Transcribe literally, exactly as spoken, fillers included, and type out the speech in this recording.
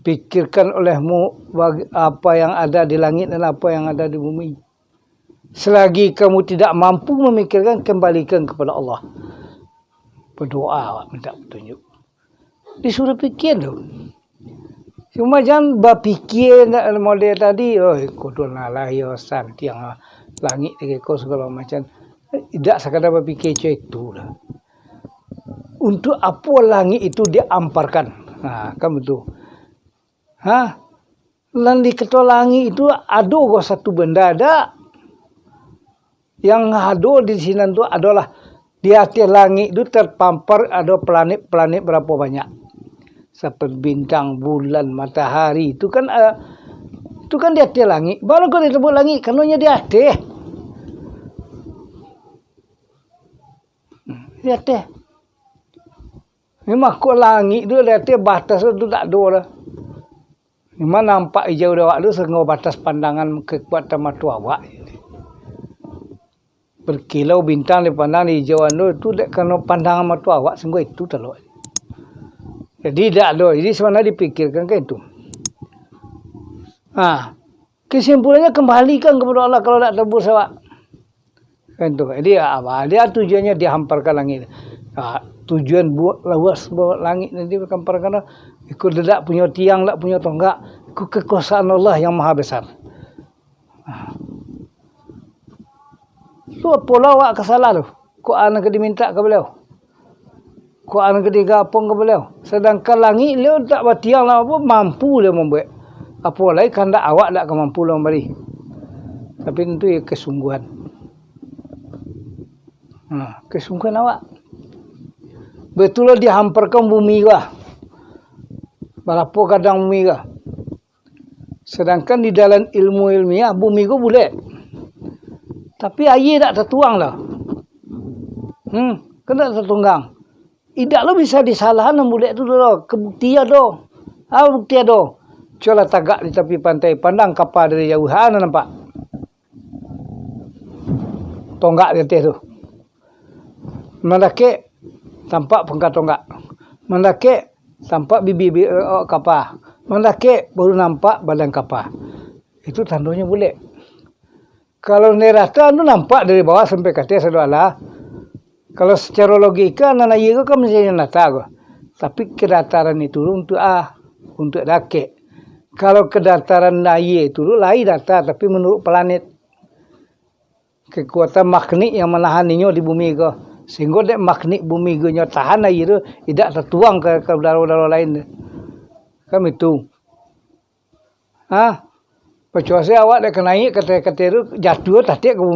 Pikirkan olehmu bag-, apa yang ada di langit dan apa yang ada di bumi. Selagi kamu tidak mampu mamikirkan, kembalikan kepada Allah. Badoa awak minta patunjuk. Disuruah pikir tu. Cuma jan bapikia ndak model tadi, "Oh, kudu lah, lah, yo, santiang lah, langik tigo ko, sagalo macam." Indak sakadar bapikia cak itu lah. Untuk apo langik itu diamparkan? Nah, kan betul. Ha? Nan dikato langik itu ado ko satu benda, dak? Yang ado di sinan tu adolah di ateh langik tu terpampar ado planet-planet barapo banyak. Seperti bintang, bulan, matahari, itu kan, eh, itu kan di ateh langik. Baru kok disebut langik, karena nyo di ateh. Di ateh. Memang kok langik tu di ateh, batas tu tak ado dah. Memang nampak ijau di awak tu sainggo batas pandangan kekuatan mato awak. Berkilau bintang dipandang di ijauan tu, tu dek karano pandangan mato awak sainggo itu talok. Jadi dak ado. Jadi sabananyo dipikirkan kan itu. Ha, kesimpulannyo kambalikan kapado Allah kalau dak tebus awak. Kan tu. Jadi, ah, dia tujuannyo dihamparkan langik. Ah, tujuan buat luas buat langik nanti dihamparkan, iko dak punyo tiang, dak punyo tonggak, iko kekuasaan Allah yang maha besar. Ah. Tu apolah awak ka salah tu? Quran ka dimintak ka baliau. Quran ka digapung ka baliau. Sadangkan langik baliau tak batiang lah apo, mampu baliau mambuek. Apo lai kandak awak dak ka mampu lah mambari. Tapi tentu ya kesungguhan. Ha, kesungguhan awak. Betulah dihamparkan bumi ko. Barapo gadang bumi ko. Sadangkan di dalam ilmu ilmiah, bumi ko bulek. Tapi aia dak tatuang lah. Hmm, kan dak tatunggang. Indak lo bisa disalahan nan bulek tu doh. Ka bukti ado. Ah, bukti ado. Cubolah tagak di tapi pantai, pandang kapa dari jauah, ha, nan nampak. Tonggak di ateh tu. Mandakek, tampak pangka tonggak. Mandakek, tampak bibi-, bi-, eh, kapa. Mandakek, baru nampak badan kapa. Itu tandonyo bulek. Kalau nan rata tu nampak dari bawah sampai ka ateh sado alah. Kalau sacaro logika, nan aia ko kan mesti nata ko. Tapi kadataran itu untuak a, untuak dakek. Kalau kadataran aia itu lai data, tapi manuruik planet. Kekuatan magnet yang manahan inyo di bumi ko. Sehinggo dek magnet bumi ko nyo tahan aia tu, indak tatuang ka, ka udaro-udaro lain tu. Kan itu. Ha? Pacuase awak dek ka naiak ka ateh-ateh tu, jatuah tatek ka bumi.